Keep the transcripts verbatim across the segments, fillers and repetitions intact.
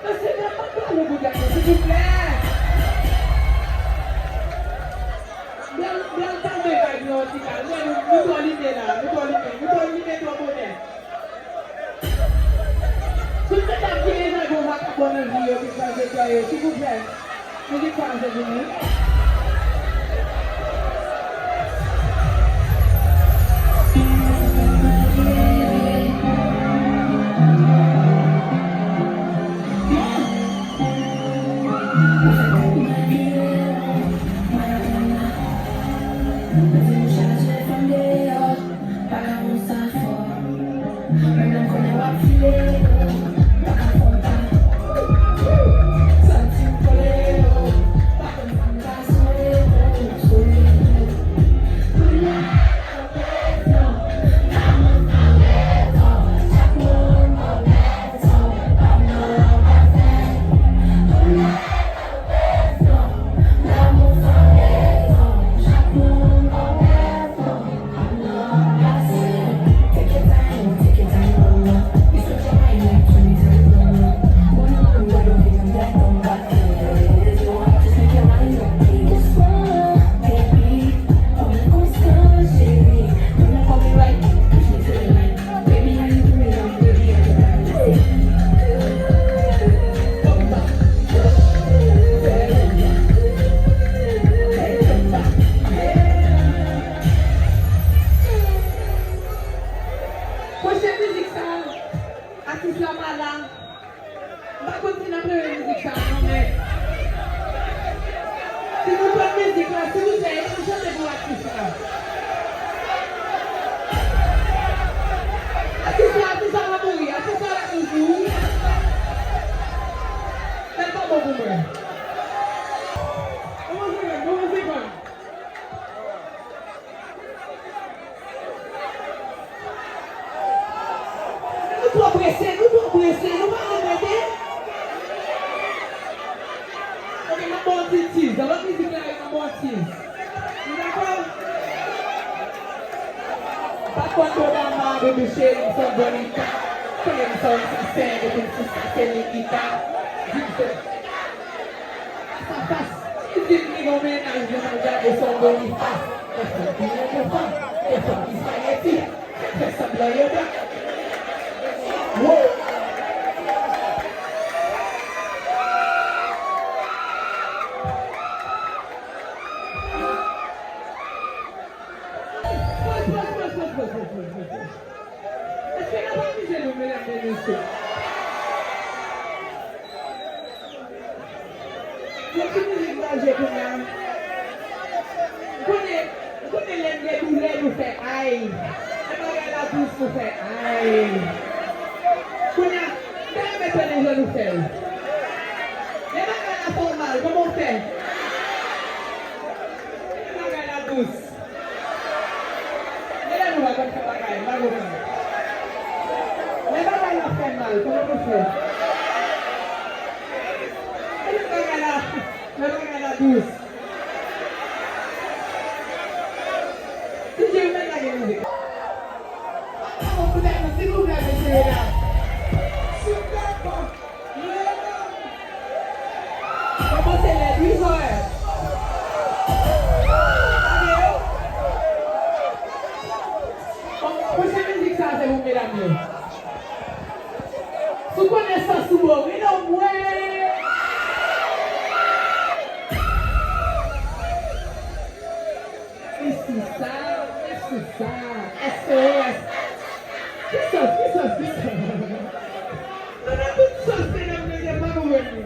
Mesye, dam, pa pale pou gason, silvouplè. Blan, blan, kalme vibe yo, ti kalme. Nou, nou twò lime la, nou twò lime, nou twò lime twò bonè. Tout medam ki deja gon vakabon nan vi yo, ki chanje kè yo, silvouplè. Mizik sa, se vini. Atis la pa la. M pa konn si n ap renmen mizik sa a non, men si nou konn mizik la, silvouplè, e pa chante pou atis la. Atis la, atis la pa mouri, atis la la toujou. Sa pa bon pou mwen. Kòman se fè? Kòman se fè? Nou twò prese, nou twò prese, nou pa konn rete. Ok, m ap ba w ti tease. Nan lòt mizik la yo, m ap ba w tease. Nou dakò? Pa konn Dodama, bebe cheri, m se yon Bonita. Konnen m se yon sasen, depi m sou sasen Nikita. Di m se Fas a fas, li di m li gon mennaj, men m gade s on Bonifas. Lè fanm ki yon bon fanm, lè fanm ki spageti, fè sanblan yo dòk. Wo! Pòz, pòz, pòz. Èske n ap amize nou, medam e mesye? Yon ti mizik m pral jwe kounye a. Ou konnen, ou konnen lè n gen doulè, nou fè ay. Lè bagay la dous, nou fè ay. Kounye a, m ta renmen tande jan nou fè l. Lè bagay la fè w mal, kòman w fè? Lè bagay la dous. Genlè nou pa konn fè bagay, m pa konprann. Lè bagay la fè mal, kòman nou fè? Lè bagay la, lè bagay la dous. DJ, ou mèt lage mizik. Silvouplè, mesye, medam. Silvouplè. Kòmanse lèd wi, frè. Gade yo. Bon, pwochen mizik sa a se pou medam yo. Si w konnen sans ou bo, wi non mwen. Mèsi sa, mèsi sa. S O S. Ki sans, ki sans, ki sans? Nou nan tout sans, medam, mesye, pa konprann li.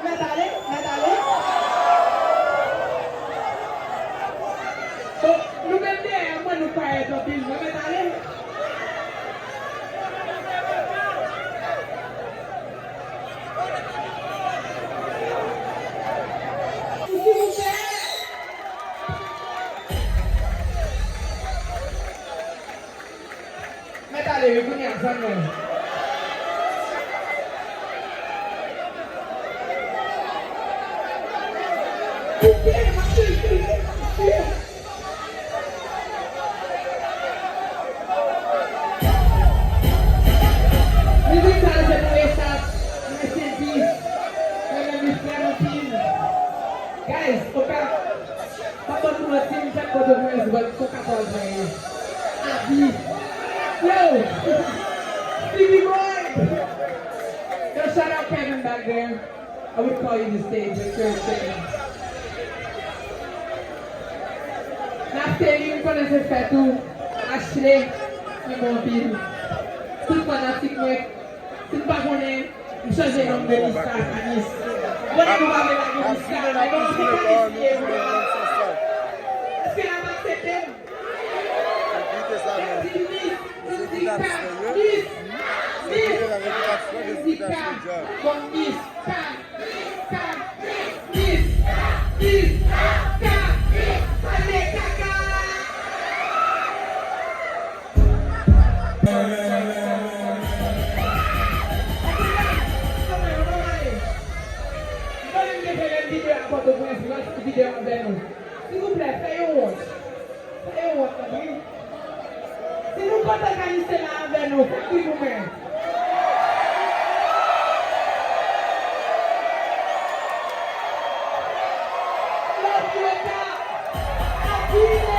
Mèt ale, mèt ale. Bon, nou menm dèyè, mwen, nou kwayèt anpil, mwen mèt ale. Silvouplè. Mèt ale wi, kounye a, zanmi. Koupe, m ap fè l koupe, m ap fè l. Mizik sa a se pou Esat, Mercedes, mwen menm li frè m anpil. Guys, oka. Pa ban nou manti, m fèk Pòtoprens, but fò katòz mwen ye. Abi. Yo! Stevie Boy! Yo, shout out Kevin back there. I would call you the stage, but you're a fan. Naphtali, m konnen se fèt ou. Ashley, mwen bon anpil. Tout fanatik mwen. Si n pa konnen, m chanje non m de Niska a Nice. Konnen nou pa vle lage Niska, men bon, se pa Nice li ye vre. Èske n ap aksepte m? Di Nice, nou di Ka, Nice, Nice, nou di Ka, bon Nice, Ka, Nice, Ka, Nice, Nice, Nice, Ka, Nice, ale kaka! Silvouplè, fè yo wont. Fè yo wont, wi. Si nou Kote Kayisyen la avè nou? Fè kri pou mwen. Love you, Eta. Happy